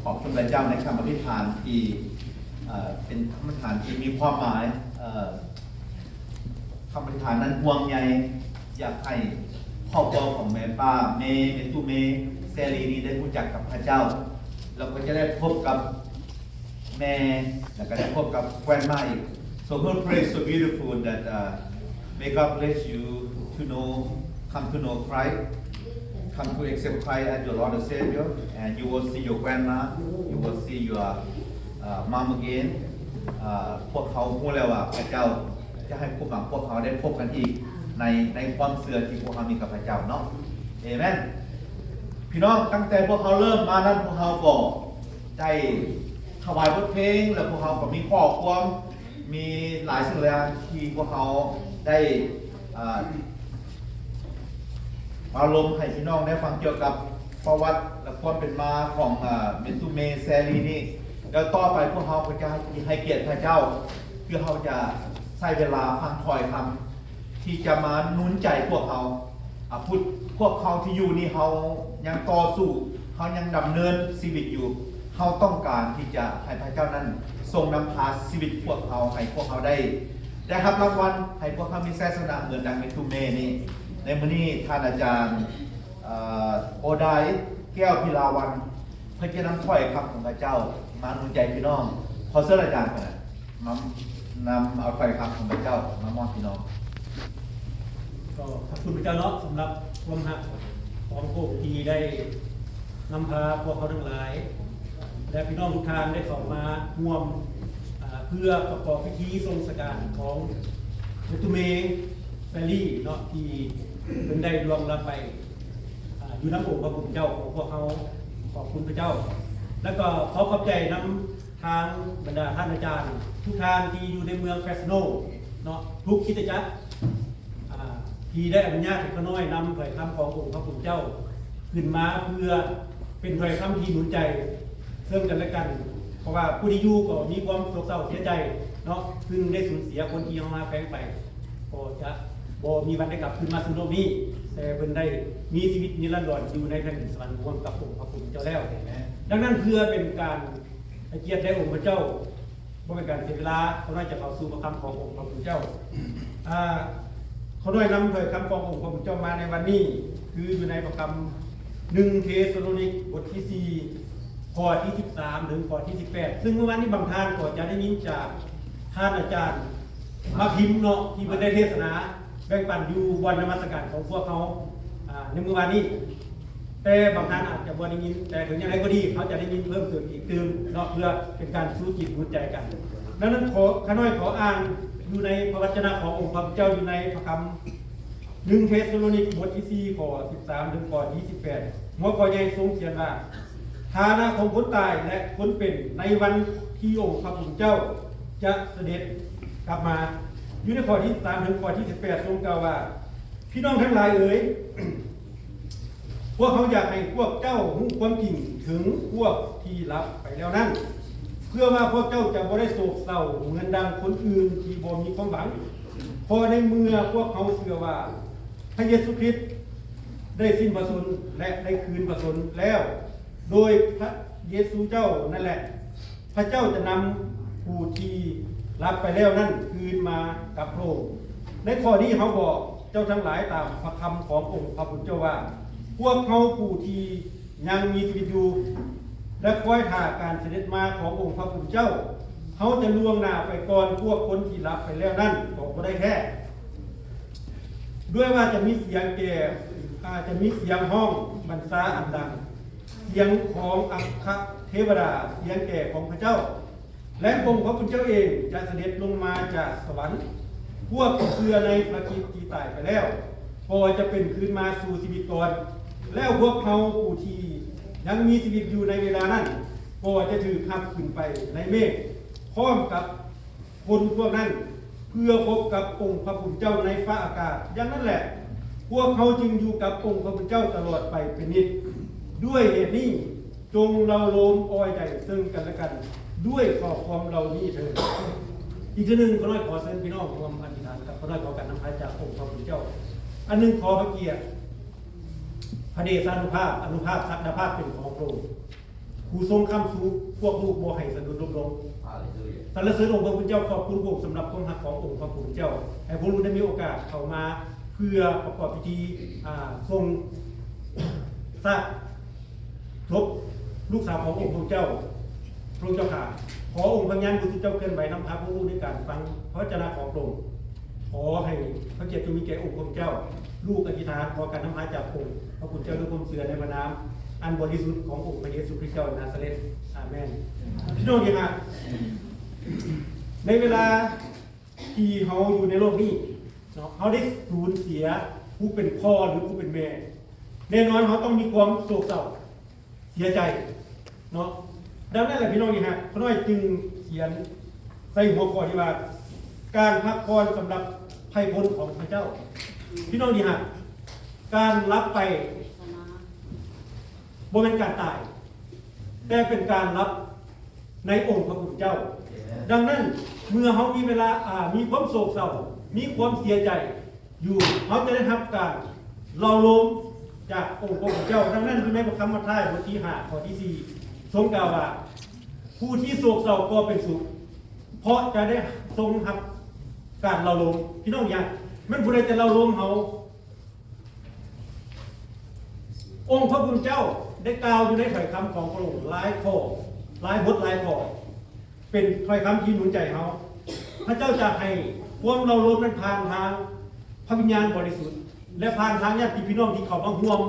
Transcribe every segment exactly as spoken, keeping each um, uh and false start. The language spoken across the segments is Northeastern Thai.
ขอบคุณพระเจ้าในคำอธิษฐานที่เอ่อเป็นคำอธิษฐานที่มีความหมายเอ่อคำอธิษฐานนั้นห่วงใยอยากให้ครอบครัวของแม่ป้าเมย์เป็นตู้เมย์แซลีนี้ได้รู้จักกับพระเจ้า เราก็จะได้พบกับแม่แล้วก็ได้พบกับแกรนมาอีก so her prayer is so beautiful that uh, may God bless you to know come to know Christ come to accept Christ as your Lord and Savior, and you will see your grandma, you will see your uh, mom again. เอ่อพวกเขารู้แล้วว่าพระเจ้าจะให้พวกบางพวกเขาได้พบกันอีกในในความเชื่อที่พวกเขามีกับพระเจ้าเนาะเอเมนพี่น้องตั้งแต่พวกเขาเริ่มมานั้นพวกเขาก็ได้ถวายบทเพลงแล้วพวกเขาก็มีข้อความมีหลายสิ่งหลายอย่างที่พวกเขาได้เอ่อ อารมณ์ให้พี่น้องได้ฟังเกี่ยวกับประวัติและความเป็นมาของเอ่อเมนตูเมแซลีนี่แล้วต่อไปพวกเขาก็จะให้เกียรติพระเจ้าเพื่อเขาจะใช้เวลาฟังถ้อยคำที่จะมาหนุนใจพวกเขาอ่ะพุทธพวกเขาที่อยู่นี่เขายังต่อสู้เขายังดำเนินชีวิตอยู่เขาต้องการที่จะให้พระเจ้านั้นทรงนำพาชีวิตพวกเขาให้พวกเขาได้ ได้รับรางวัลให้พวกเขามีชัยชนะเหมือนดังเมนตูเมนี่ในมื้อนี้ท่านอาจารย์เอ่อโอไดแก้วพิลาวันเพิ่นจะนำถ้อยคำของพระเจ้ามาหนุนใจพี่น้องขอเชิญอาจารย์นะมานำเอาถ้อยคำของพระเจ้ามามอบพี่น้อง ก็ขอบคุณพระเจ้าเนาะสำหรับความฮักของพระองค์ที่ได้นำพาพวกเขาทั้งหลาย และพี่น้องทุกท่านได้เข้ามาร่วมอ่าเพื่อประกอบพิธีทรงสการของเมนตูเมแฟรีเนาะที่เพิ่นได้ล่วงลับไปอ่าอยู่นำองค์พระผู้เป็นเจ้าของพวกเขาขอบคุณพระเจ้า แล้วก็ขอขอบใจนำ ทางบรรดาท่านอาจารย์ทุกท่านที่อยู่ในเมืองเฟรสโนเนาะทุกคริสตจักรอ่าที่ได้อนุญาตให้ข้าน้อยนำถ้อยคำขององค์พระผู้เป็นเจ้าขึ้นมาเพื่อเป็นถ้อยคำที่หนุนใจซึ่งกันและกัน เพราะว่าผู้ที่อยู่ก็มีความโศกเศร้าเสียใจเนาะซึ่งได้สูญเสียคนที่เฮาฮักแพงไป ก็จะบ่มีวันได้กลับคืนมาสู่โลกนี้ แต่เพิ่นได้มีชีวิตนิรันดรอยู่ในแผ่นดินสวรรค์ร่วมกับองค์พระผู้เป็นเจ้าแล้ว ดังนั้นเพื่อเป็นการ ให้เกียรติแด่องค์พระเจ้าบ่เป็นการเสียเวลาข้าน้อยจะเข้าสู่พระคำขององค์พระผู้เป็นเจ้าอ่าข้าน้อยนำถ้อยคำขององค์พระผู้เป็นเจ้ามาในวันนี้ คืออยู่ในพระคำหนึ่งเทสะโลนิกบทที่สี่ข้อที่สิบสามถึงข้อที่สิบแปดซึ่งเมื่อวานนี้บางท่านก็จะได้ยินจากท่านอาจารย์มาพิมพ์เนาะที่เพิ่นได้เทศนาแบ่งปันอยู่บ่อนนมัสการของพวกเขาอ่าในเมื่อวานนี้ แต่บางท่านอาจจะบ่ได้ยิน แต่ถึงอย่างไรก็ดีเขาจะได้ยินเพิ่มเติมอีกตื่มเนาะเพื่อเป็นการสู้จิตหัวใจกันดังนั้นขอข้าน้อยขออ่านอยู่ในพระวจนะขององค์พระผู้เป็นเจ้าอยู่ในพระคำหนึ่งเทสะโลนิกบทที่สี่ข้อสิบสามถึงข้อยี่สิบแปดหัวข้อใหญ่ทรงเขียนว่าฐานะของคนตายและคนเป็นในวันที่องค์พระผู้เป็นเจ้าจะเสด็จกลับมา อยู่ในข้อที่สามถึงข้อที่สิบแปดทรงกล่าวว่า พี่น้องทั้งหลายเอ๋ย พวกเขาอยากให้พวกเจ้ารู้ความจริงถึงพวกที่หลับไปแล้วนั้น เพื่อว่าพวกเจ้าจะบ่ได้โศกเศร้าเหมือนดังคนอื่นที่บ่มีความหวัง เพราะในเมื่อพวกเขาเชื่อว่าพระเยซูคริสต์ได้สิ้นพระชนม์และได้คืนพระชนม์แล้ว โดยพระเยซูเจ้านั่นแหละ พระเจ้าจะนำผู้ที่หลับไปแล้วนั้นคืนมากับพระองค์ในข้อนี้เขาบอกเจ้าทั้งหลายตามพระคำขององค์พระผู้เป็นเจ้าว่า พวกเขาผู้ที่ยังมีชีวิตอยู่ และคอยท่าการเสด็จมาขององค์พระผู้เป็นเจ้า เขาจะล่วงหน้าไปก่อนพวกคนที่หลับไปแล้วนั้นก็บ่ได้แท้ ด้วยว่าจะมีเสียงแก่อาจจะมีเสียงฮ้องบรรษาอันดัง เสียงของอัคคเทวดาเสียงแก่ของพระเจ้า และองค์พระผู้เป็นเจ้าเองจะเสด็จลงมาจากสวรรค์ พวกผู้เชื่อในพระคริสต์ที่ตายไปแล้ว ก็จะเป็นคืนมาสู่ชีวิตก่อน แล้วพวกเขาผู้ที่ยังมีชีวิตอยู่ในเวลานั้น ก็จะถูกรับขึ้นไปในเมฆพร้อมกับคนพวกนั้น เพื่อพบกับองค์พระผู้เป็นเจ้าในฟ้าอากาศ อย่างนั้นแหละ พวกเขาจึงอยู่กับองค์พระผู้เป็นเจ้าตลอดไปเป็นนิจ ด้วยเหตุนี้ จงเล่าโลมอ้อยใจซึ่งกันและกัน ด้วยข้อความเหล่านี้เถิด อีกทีหนึ่งข้าน้อยขอเชิญพี่น้องร่วมอธิษฐานกับข้าน้อยขอการนำพาจากองค์พระผู้เป็นเจ้า อันหนึ่งขอพระเกียรติ พระเดชานุภาพ อนุภาพศักดาภาพเป็นของพระองค์ ผู้ทรงค้ำชูพวกลูกบ่ให้สะดุดล้มลง ฮาเลลูยา สรรเสริญองค์พระผู้เป็นเจ้า ขอบคุณพระองค์สำหรับความรักขององค์พระผู้เป็นเจ้า ให้พวกลูกได้มีโอกาสเข้ามาเพื่อประกอบพิธี อ่า ทรงซากศพลูกสาวขององค์พระผู้เป็นเจ้า พระองค์เจ้าข้า ขอองค์พระวิญญาณบริสุทธิ์เจ้าเคลื่อนไหวนำพาพวกลูกในการฟังพระวจนะของพระองค์ ขอให้พระเกียรติจงมีแก่องค์พระผู้เป็นเจ้า ลูกอธิษฐานขอการนำพาจากองค์พระผู้เป็นเจ้าด้วยความเชื่อในพระนามอันบริสุทธิ์ขององค์พระเยซูคริสต์เจ้านาซาเรต อาเมน พี่น้องที่รัก ในเวลาที่เฮาอยู่ในโลกนี้เนาะ เฮาได้สูญเสียผู้เป็นพ่อหรือผู้เป็นแม่ แน่นอนเฮาต้องมีความโศกเศร้า เสียใจเนาะ ดังนั้นแหละพี่น้องที่รัก พ่อน้อยจึงเขียนใส่หัวข้อที่ว่า การพักผ่อนสำหรับไพร่พลของพระเจ้า พี่น้องที่รัก การหลับไปบ่แม่นการตาย แต่เป็นการหลับในองค์พระผู้เป็นเจ้า ดังนั้นเมื่อเฮามีเวลา อ่า มีความโศกเศร้า มีความเสียใจอยู่ เฮาจะได้รับการเล่าโลมจากองค์พระผู้เป็นเจ้า ดังนั้นอยู่ในพระคำมัทธิวบทที่ห้าข้อที่สี่ ทรงกล่าวว่า ผู้ที่โศกเศร้าก็เป็นสุข เพราะจะได้ทรงรับการเล่าโลม พี่น้องอยากแม่นผู้ใดจะเล่าโลมเฮา องค์พระผู้เป็นเจ้าได้กล่าวอยู่ในถ้อยคำของพระองค์หลายข้อ หลายบทหลายข้อ เป็นถ้อยคำที่หนุนใจเฮา พระเจ้าจะให้ความเล่าโลมนั้นผ่านทางพระวิญญาณบริสุทธิ์ และผ่านทางญาติพี่น้องที่เข้ามาร่วม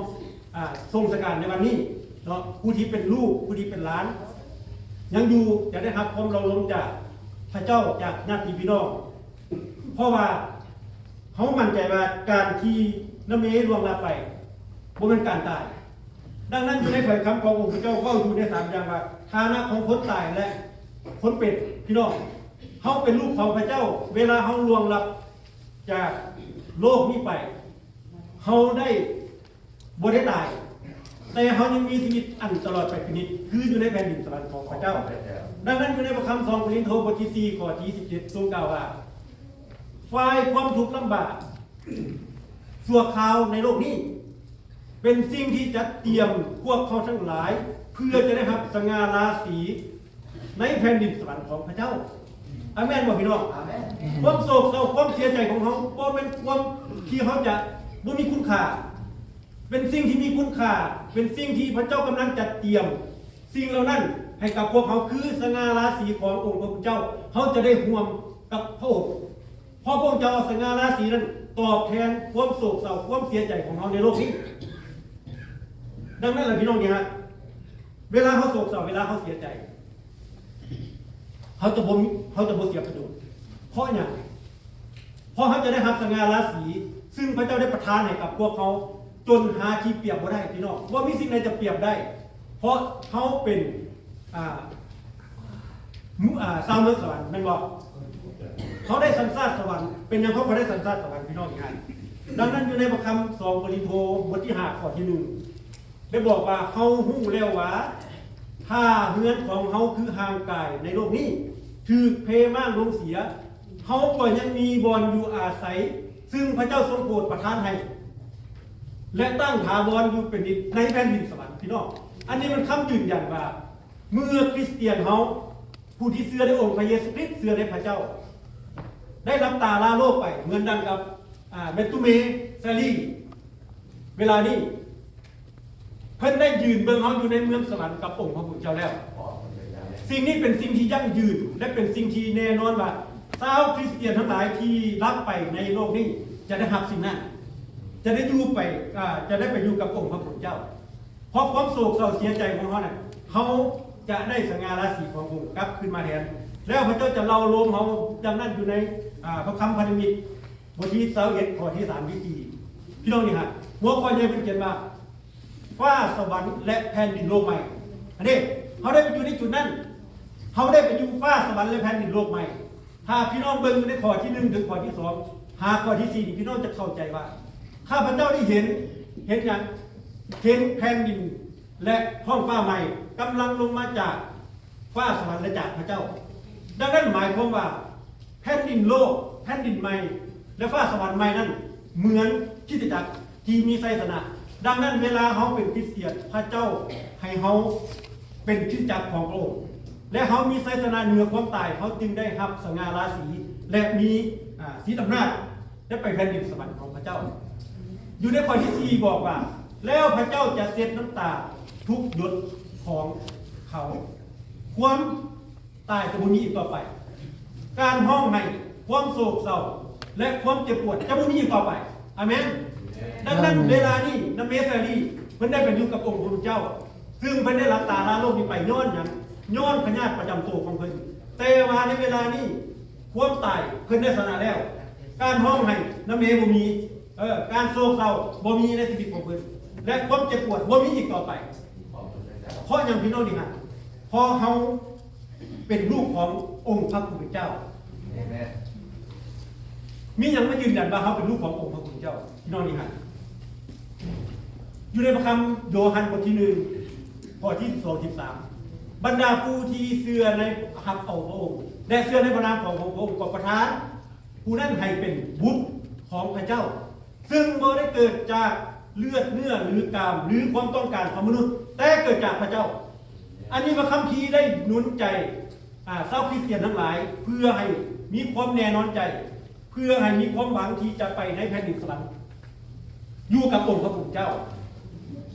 อ่า ทรงสการในวันนี้เนาะ ผู้ที่เป็นลูก ผู้ที่เป็นหลาน ยังอยู่จะได้รับความเล่าโลมจากพระเจ้า จากญาติพี่น้อง เพราะว่าเฮามั่นใจว่าการที่น้าเมย์ล่วงลับไปบ่แม่นการตาย ดังนั้นอยู่ในถ้อยคำขององค์พระเจ้าเว้าอยู่ในสามอย่างว่า ฐานะของคนตายและคนเป็น พี่น้อง เฮาเป็นลูกของพระเจ้า เวลาเฮาล่วงลับจากโลกนี้ไป เฮาได้ บ่ได้ตาย แต่เฮายังมีชีวิตอันตลอดไปเป็นนิจ คืออยู่ในแผ่นดินสวรรค์ของพระเจ้า ดังนั้นอยู่ในพระคำสองโกรินโธบทที่สี่ข้อที่สิบเจ็ด ทรงกล่าวว่า ฝ่ายความทุกข์ลำบากชั่วคราวในโลกนี้ เป็นสิ่งที่จัดเตรียมพวกเขาทั้งหลาย เพื่อจะได้รับสง่าราศีในแผ่นดินสวรรค์ของพระเจ้า อาเมนบ่พี่น้อง อาเมน ความโศกเศร้า ความเสียใจของเฮาบ่แม่นความที่เฮาจะบ่มีคุณค่า เป็นสิ่งที่มีคุณค่า เป็นสิ่งที่พระเจ้ากำลังจัดเตรียม สิ่งเหล่านั้นให้กับพวกเขาคือสง่าราศีขององค์พระผู้เป็นเจ้า เขาจะได้ร่วมกับพระองค์ เพราะพระองค์จะเอาสง่าราศีนั้นตอบแทนความโศกเศร้า ความเสียใจของเขาในโลกนี้ ดังนั้นแหละพี่น้องเนี่ยฮะ เวลาเขาโศกเศร้า เวลาเขาเสียใจ เขาจะบ่มีเขาจะบ่เสียประโยชน์ เพราะอย่าง เพราะเขาจะได้รับสง่าราศี ซึ่งพระเจ้าได้ประทานให้กับพวกเขา จนหาที่เปรียบบ่ได้พี่น้อง ว่ามีสิ่งใดจะเปรียบได้ เพราะเขาเป็น อ่า มุอ่า ชาวเมืองสวรรค์แม่นบ่ เขาได้สัญชาติสวรรค์ เป็นอย่างเขาก็ได้สัญชาติสวรรค์พี่น้องอีกอัน ดังนั้นอยู่ในพระคำสองโกรินโธบทที่ห้าข้อที่หนึ่ง ได้บอกว่าเขาฮู้แล้วว่า ถ้าเฮือนของเขาคือห่างไกลในโลกนี้ ถืกเพม่านลงเสีย เขาก็ยังมีบ่อนอยู่อาศัย ซึ่งพระเจ้าทรงโปรดประทานให้ และตั้งถาวรอยู่เป็นนิจในแผ่นดินสวรรค์พี่น้อง อันนี้มันคำยืนยันว่า เมื่อคริสเตียนเขาผู้ที่เชื่อในองค์พระเยซูคริสต์เชื่อในพระเจ้า ได้รับตาลาโลกไปเหมือนดังกับ อ่า แม่ตุเมซาลี เวลานี้ เพิ่นได้ยืนเบิ่งเฮาอยู่ในเมืองสวรรค์กับองค์พระผู้เป็นเจ้าแล้ว สิ่งนี้เป็นสิ่งที่ยั่งยืน และเป็นสิ่งที่แน่นอนว่าชาวคริสเตียนทั้งหลายที่รับไปในโลกนี้ จะได้รับสิ่งนั้น จะได้อยู่ไป อ่า จะได้ไปอยู่กับองค์พระผู้เป็นเจ้า เพราะความโศกเศร้าเสียใจของเขาน่ะ เขาจะได้สง่าราศีของพระองค์กลับคืนมาแทน แล้วพระเจ้าจะเล่าโลมเขาดังนั้นอยู่ใน อ่า พระคำพันธมิตร บทที่ยี่สิบเอ็ดข้อที่สามที่สี่ พี่น้องนี่ฮะ หัวข้อใหญ่เป็นเขียนว่า ฟ้าสวรรค์และแผ่นดินโลกใหม่ อันนี้ เขาได้ไปอยู่ในจุดนั้น เขาได้ไปอยู่ฟ้าสวรรค์และแผ่นดินโลกใหม่ ถ้าพี่น้องเบิ่งในข้อที่หนึ่งถึงข้อที่สอง หาข้อที่สี่ พี่น้องจะเข้าใจว่า ข้าพเจ้าได้เห็น เห็นอย่าง เห็นแผ่นดินและท้องฟ้าใหม่กำลังลงมาจาก ฟ้าสวรรค์และจากพระเจ้า ดังนั้นหมายความว่า แผ่นดินโลก แผ่นดินใหม่ และฟ้าสวรรค์ใหม่นั้น เหมือนคริสตจักรที่มีชัยชนะ ดังนั้นเวลาเขาเป็นคริสเตียน พระเจ้าให้เขา เป็นคริสตจักรของพระองค์ และเฮามีชัยชนะเหนือความตาย เฮาจึงได้รับสง่าราศี และมี อ่า สิทธิ์อำนาจ ได้ไปแผ่นดินสวรรค์ของพระเจ้า อยู่ในข้อที่สี่บอกว่า แล้วพระเจ้าจะเช็ดน้ำตาทุกหยดของเขา ความตายจะบ่มีอีกต่อไป การฮ้องไห้ ความโศกเศร้า และความเจ็บปวดจะบ่มีอีกต่อไป อาเมน ดังนั้น อาเมน เวลานี้ น้องเมย์ แซลลี่ เพิ่นได้ไปอยู่กับองค์พระผู้เป็นเจ้า ซึ่งเพิ่นได้หลับตาลาโลกนี้ไปย้อนหยัง ย้อนพยาธิประจำตัวของเพิ่น แต่ว่าในเวลานี้ ความตายเพิ่นได้ชนะแล้ว การฮ้องไห้ น้องเมย์บ่มี เออ การโศกเศร้าบ่มีในชีวิตของเพิ่น และความเจ็บปวดบ่มีอีกต่อไป เพราะหยังพี่น้องนี่ฮะ เพราะเฮาเป็นลูกขององค์พระผู้เป็นเจ้า อาเมน มีหยังมายืนยันว่าเฮาเป็นลูกขององค์พระผู้เป็นเจ้า พี่น้องนี่ฮะ อยู่ในพระคำโยฮันบทที่หนึ่ง ข้อที่สิบสอง สิบสาม บรรดาผู้ที่เชื่อใน รับเอาพระองค์ และเชื่อในพระนามของพระองค์ก็ประทาน ผู้นั้นให้เป็นบุตรของพระเจ้า ซึ่งบ่ได้เกิดจากเลือดเนื้อหรือกามหรือความต้องการของมนุษย์ แต่เกิดจากพระเจ้า อันนี้พระคัมภีร์ได้หนุนใจ อ่า ชาวคริสเตียนทั้งหลาย เพื่อให้มีความแน่นอนใจ เพื่อให้มีความหวังที่จะไปในแผ่นดินสวรรค์ อยู่กับองค์พระผู้เป็นเจ้า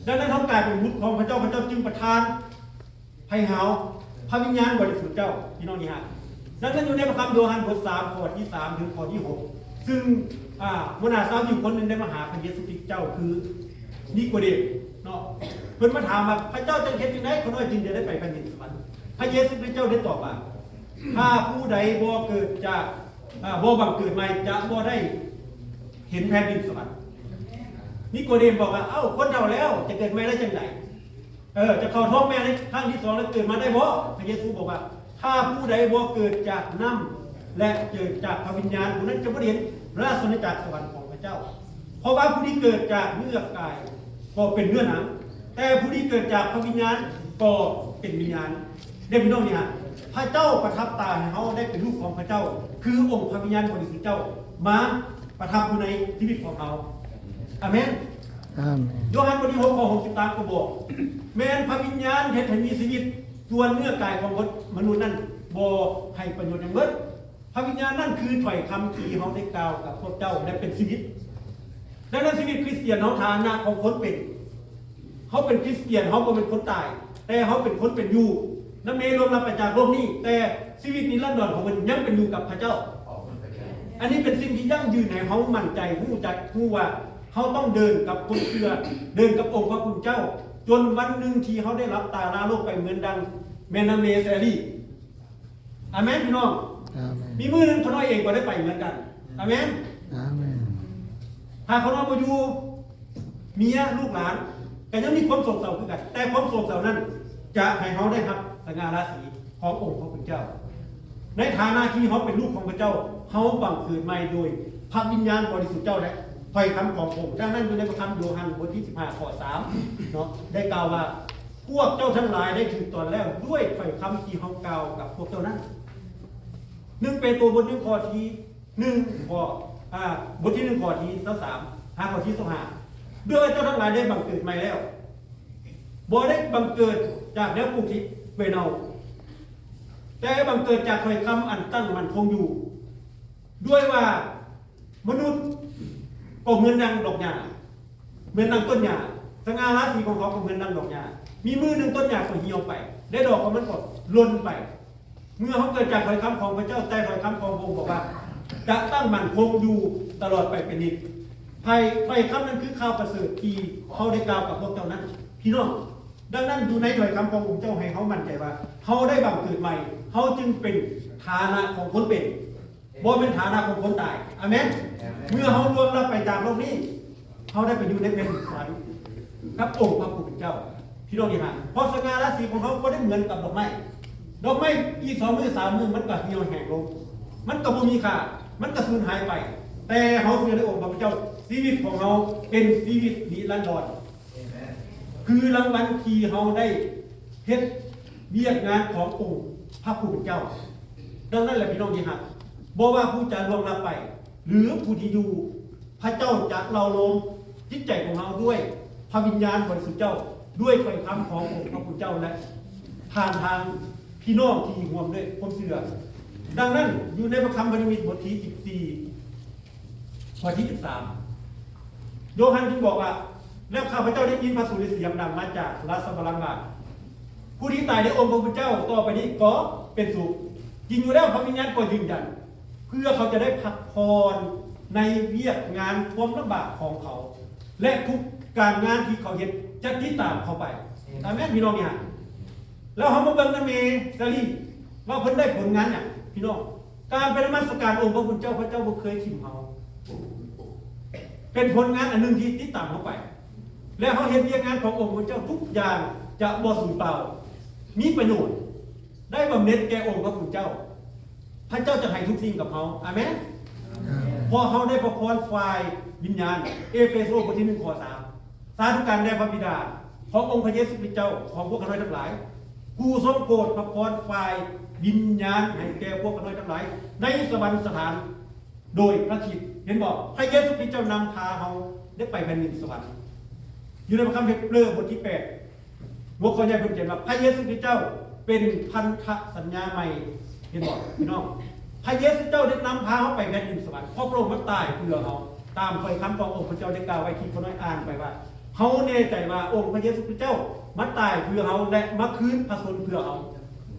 ดังนั้นเฮากลายเป็นบุตรของพระเจ้า พระเจ้าจึงประทาน ให้เฮา พระวิญญาณบริสุทธิ์เจ้า พี่น้องนี่ฮะ ดังนั้นอยู่ในพระคำโยฮันบทสาม ข้อที่สามถึงข้อที่หก ซึ่ง อ่า หัวหน้าชาวยิวคนหนึ่งได้มาหาพระเยซูคริสต์เจ้าคือนิโคเดมเนาะ เพิ่นมาถามว่า พระเจ้าจะเฮ็ดจังได๋ ข้าน้อยจึงจะได้ไปแผ่นดินสวรรค์ พระเยซูคริสต์เจ้าได้ตอบว่า ถ้าผู้ใดบ่เกิดจาก อ่า บ่บังเกิดใหม่จะบ่ได้เห็นแผ่นดินสวรรค์ นิโคเดมบอกว่า เอ้า คนเฒ่าแล้วจะเกิดใหม่ได้จังได๋ เออ จะเข้าท้องแม่ในครั้งที่สองแล้วเกิดมาได้บ่ พระเยซูบอกว่า ถ้าผู้ใดบ่เกิดจากน้ำและเกิดจากพระวิญญาณ ผู้นั้นจะบ่ได้เห็นราชอาณาจักรสวรรค์ของพระเจ้า เพราะว่าผู้ที่เกิดจากเนื้อกายก็เป็นเนื้อหนัง แต่ผู้ที่เกิดจากพระวิญญาณก็เป็นวิญญาณ เด้อพี่น้องนี่ฮะ พระเจ้าประทับตาให้เฮาได้เป็นลูกของพระเจ้า คือองค์พระวิญญาณบริสุทธิ์เจ้ามาประทับอยู่ในชีวิตของเฮา อาเมน อาเมน โยฮันบทที่หก ข้อหกสิบสาม ก็บอก แม่นพระวิญญาณเฮ็ดให้มีชีวิต ส่วนเนื้อกายของมนุษย์นั้นบ่ให้ประโยชน์หยังเบิด พระวิญญาณนั่นคือถ้อยคำที่เฮาได้กล่าวกับพวกเจ้าและเป็นชีวิต ดังนั้นชีวิตคริสเตียนเฮาฐานะของคนเป็น เฮาเป็นคริสเตียน เฮาบ่เป็นคนตาย แต่เฮาเป็นคนเป็นอยู่ น้องเมย์ล่วงลับไปจากโลกนี้ แต่ชีวิตนิรันดรของเพิ่นยังเป็นอยู่กับพระเจ้า อันนี้เป็นสิ่งที่ยั่งยืนให้เฮามั่นใจ ฮู้จัก ฮู้ว่าเฮาต้องเดินกับคนเชื่อ เดินกับองค์พระผู้เป็นเจ้า จนวันหนึ่งที่เฮาได้หลับตาลาโลกไปเหมือนดังแม่น้องเมย์ แซลลี่ อาเมนพี่น้อง อาเมน มีมื้อหนึ่งข้าน้อยเองก็ได้ไปเหมือนกัน อาเมน อาเมน ถ้าข้าน้อยบ่อยู่ เมียลูกหลานก็ยังมีความโศกเศร้าคือกัน แต่ความโศกเศร้านั้นจะให้เฮาได้รับสง่าราศีขององค์พระผู้เป็นเจ้า ในฐานะที่เฮาเป็นลูกของพระเจ้า เฮาบังเกิดใหม่โดยพระวิญญาณบริสุทธิ์เจ้าและถ้อยคำของพระองค์ ดังนั้นอยู่ในพระคำโยฮันบทที่สิบห้า ข้อสาม เนาะ ได้กล่าวว่า พวกเจ้าทั้งหลายได้ถือตอนแล้วด้วยถ้อยคำที่เฮากล่าวกับพวกเจ้านั้น หนึ่งเปโตรบทหนึ่งข้อที่หนึ่ง ข้อ อ่า บทที่หนึ่งข้อที่สาม หาข้อที่สิบห้า ด้วยว่าเจ้าทั้งหลายได้บังเกิดใหม่แล้ว บ่ได้บังเกิดจากแนวปลูกที่เป็นเอา แต่บังเกิดจากถ้อยคำอันตั้งมั่นคงอยู่ ด้วยว่ามนุษย์ก็เหมือนดังดอกหญ้า เหมือนดังต้นหญ้า สง่าราศีของเขาก็เหมือนดังดอกหญ้า มีมื้อหนึ่งต้นหญ้าก็เหี่ยวไป และดอกของมันก็หล่นไป เมื่อเขาเกิดจากถ้อยคำของพระเจ้า แต่ถ้อยคำของพระองค์บอกว่า จะตั้งมั่นคงอยู่ตลอดไปเป็นนิจ ถ้อย ถ้อยคำนั้นคือข่าวประเสริฐที่เขาได้กล่าวกับพวกเจ้านั้น พี่น้อง ดังนั้นอยู่ในถ้อยคำขององค์เจ้าให้เขามั่นใจว่า เขาได้บังเกิดใหม่ เขาจึงเป็นฐานะของคนเป็น บ่เป็นฐานะของคนตาย อาเมน เมื่อเขาล่วงลับไปจากโลกนี้ เขาได้ไปอยู่ในแผ่นดินสวรรค์กับองค์พระผู้เป็นเจ้า พี่น้องที่รัก เพราะสง่าราศีของเขาก็ได้เหมือนกับดอกไม้ ดอกไม้อีกสองมื้อสามมื้อมันก็เหี่ยวแห้งลง มันก็บ่มีค่า มันก็สูญหายไป แต่เขาเชื่อในองค์พระผู้เป็นเจ้า ชีวิตของเขาเป็นชีวิตนิรันดร คือรางวัลที่เขาได้เฮ็ดเวียกงานขององค์พระผู้เป็นเจ้า ดังนั้นแหละพี่น้องที่รัก บ่ว่าผู้จะล่วงลับไป หรือผู้ที่อยู่ พระเจ้าจะเล้าโลมจิตใจของเราด้วยพระวิญญาณบริสุทธิ์เจ้า ด้วยถ้อยคำขององค์พระผู้เป็นเจ้าและ ผ่านทางพี่น้องที่ร่วมด้วยความเชื่อ ดังนั้นอยู่ในพระคัมภีร์พระนิมิตบทที่สิบสี่ ข้อที่สิบสาม โยฮันจึงบอกว่า แล้วข้าพเจ้าได้ยินพระสุรเสียงดังมาจากราชบัลลังก์ว่า ผู้ที่ตายในองค์พระผู้เป็นเจ้าต่อไปนี้ก็เป็นสุข จริงอยู่แล้วพระวิญญาณก็ยืนยัน เพื่อเขาจะได้พักผ่อนในเวียกงานความลำบากของเขา และทุกการงานที่เขาเฮ็ดจะติดตามเขาไป อาเมนพี่น้องเนี่ย แล้วเขามาเบิ่งนำเมสาลีว่าเพิ่นได้ผลงานเนี่ยพี่น้อง การไปนมัสการองค์พระผู้เป็นเจ้า พระเจ้าบ่เคยถิ่มเขา เป็นผลงานอันหนึ่งที่ติดตามเขาไป และเขาเฮ็ดเวียกงานขององค์พระผู้เป็นเจ้าทุกอย่างจะบ่สูญเปล่า มีประโยชน์ ได้บำเหน็จแก่องค์พระผู้เป็นเจ้า พระเจ้าจะให้ทุกสิ่งกับเขา อาเมน เพราะเขาได้พระพรฝ่ายวิญญาณ เอเฟโซบทที่หนึ่งข้อสาม สาธุการแด่พระบิดาขององค์พระเยซูคริสต์เจ้าของพวกข้าน้อยทั้งหลาย ผู้ทรงโปรดพระพรฝ่ายวิญญาณให้แก่พวกข้าน้อยทั้งหลาย ในสวรรคสถาน โดยพระคริสต์ เห็นบอก พระเยซูคริสต์เจ้านำพาเขาได้ไปแผ่นดินสวรรค์ อยู่ในพระคัมภีร์เฮบรูบทที่แปด หัวข้อใหญ่เพิ่นเขียนว่าพระเยซูคริสต์เจ้าเป็นพันธสัญญาใหม่ เห็นบอกพี่น้อง พระเยซูเจ้าได้นำพาเขาไปแผ่นดินสวรรค์ เพราะพระองค์มาตายเพื่อเขา ตามถ้อยคำขององค์พระเจ้าได้กล่าวไว้ที่ข้าน้อยอ่านไปว่า เขาแน่ใจว่าองค์พระเยซูคริสต์เจ้ามาตายเพื่อเขาและมาคืนพระชนม์เพื่อเขา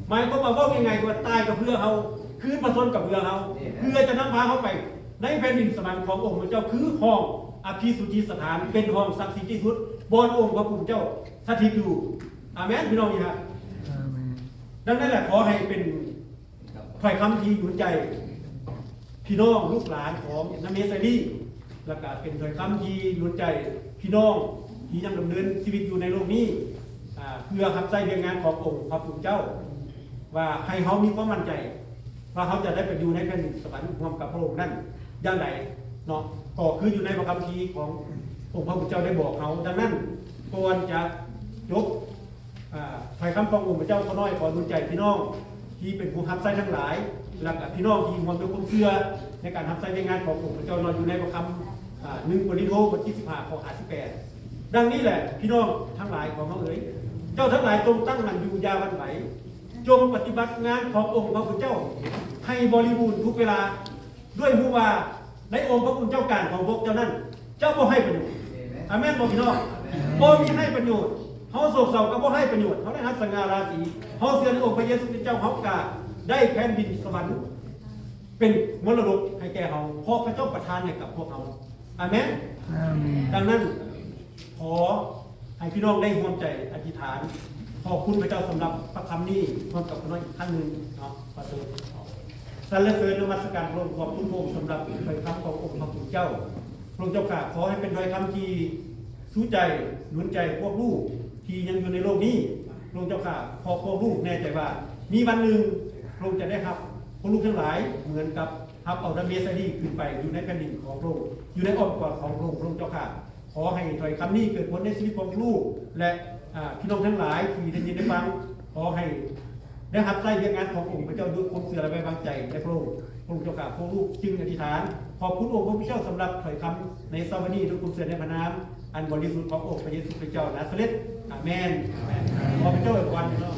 หมายความว่าเว้าง่ายๆ ว่าตายก็เพื่อเขา คืนพระชนม์ก็เพื่อเขา เพื่อจะนำพาเขาไปในแผ่นดินสวรรค์ขององค์พระเจ้า คือห้องอภิสุทธิสถาน เป็นห้องศักดิ์สิทธิ์ที่สุด บ่อนองค์พระผู้เป็นเจ้าสถิตอยู่ อาเมนพี่น้องนี่ฮะ อาเมน ดังนั้นแหละขอให้เป็นถ้อยคำที่หนุนใจ พี่น้องลูกหลานของนางเมสาลี แล้วก็เป็นถ้อยคำที่หนุนใจพี่น้องที่ยังดำเนินชีวิตอยู่ในโลกนี้ อ่า เพื่อรับใช้เวียกงานขององค์พระผู้เป็นเจ้า ว่าให้เขามีความมั่นใจ ว่าเขาจะได้ไปอยู่ในแผ่นดินสวรรค์ร่วมกับพระองค์นั่นอย่างไรเนาะ ก็คืออยู่ในพระคัมภีร์ขององค์พระผู้เป็นเจ้าได้บอกเขา ดังนั้นก่อนจะจบ อ่า ถ้อยคำขององค์พระเจ้าข้าน้อยขอหนุนใจพี่น้องที่เป็นผู้รับใช้ทั้งหลาย และก็พี่น้องที่ร่วมด้วยความเชื่อในการรับใช้ในงานขององค์พระเจ้าเนาะ อยู่ในพระคำ อ่า หนึ่งโกรินธ์บทที่สิบห้าข้อห้าสิบแปด ดังนี้แหละพี่น้องทั้งหลายของเราเอ๋ย เจ้าทั้งหลายจงตั้งมั่นอยู่อย่าหวั่นไหว จงปฏิบัติงานขององค์พระผู้เป็นเจ้าให้บริบูรณ์ทุกเวลา ด้วยรู้ว่าในองค์พระผู้เป็นเจ้าการของพวกเจ้านั้น เจ้าบ่ให้ประโยชน์ อาเมนบ่พี่น้อง บ่มีให้ประโยชน์ เฮาโศกเศร้าก็บ่ให้ประโยชน์ เฮาได้รับสง่าราศี เฮาเชื่อในองค์พระเยซูคริสต์เจ้า เฮาก็ได้แผ่นดินสวรรค์เป็นมรดกให้แก่เฮา เพราะพระเจ้าประทานให้กับพวกเฮา อาเมน อาเมน ดังนั้น ขอให้พี่น้องได้ร่วมใจอธิษฐาน ขอบคุณพระเจ้าสำหรับพระคำนี้ ร่วมกับข้าน้อยอีกครั้งหนึ่งเนาะ ประตู สรรเสริญนมัสการพระองค์ ขอบคุณพระองค์สำหรับถ้อยคำขององค์พระผู้เป็นเจ้า พระองค์เจ้าข้า ขอให้เป็นถ้อยคำที่สู้ใจ หนุนใจพวกลูกที่ยังอยู่ในโลกนี้ พระองค์เจ้าข้า ขอพวกลูกแน่ใจว่า มีวันหนึ่งพระองค์จะได้รับพวกลูกทั้งหลายเหมือนกับรับเอานางเมสาลีขึ้นไปอยู่ในแผ่นดินของพระองค์ อยู่ในอ้อมกอดของพระองค์ พระองค์เจ้าข้า ขอให้ถ้อยคำนี้เกิดผลในชีวิตของลูก และ อ่า พี่น้องทั้งหลายที่ได้ยินได้ฟัง ขอให้ได้รับใช้เวียกงานขององค์พระเจ้าด้วยความเชื่อและไว้วางใจในพระองค์ พระองค์เจ้าข้า พวกลูกจึงอธิษฐาน ขอบคุณองค์พระผู้เป็นเจ้าสำหรับถ้อยคำในเช้าวันนี้ด้วยความเชื่อในพระนาม อันบริสุทธิ์ขององค์พระเยซูคริสต์เจ้านาซาเรต อาเมน ขอพระเจ้าอวยพรพี่น้อง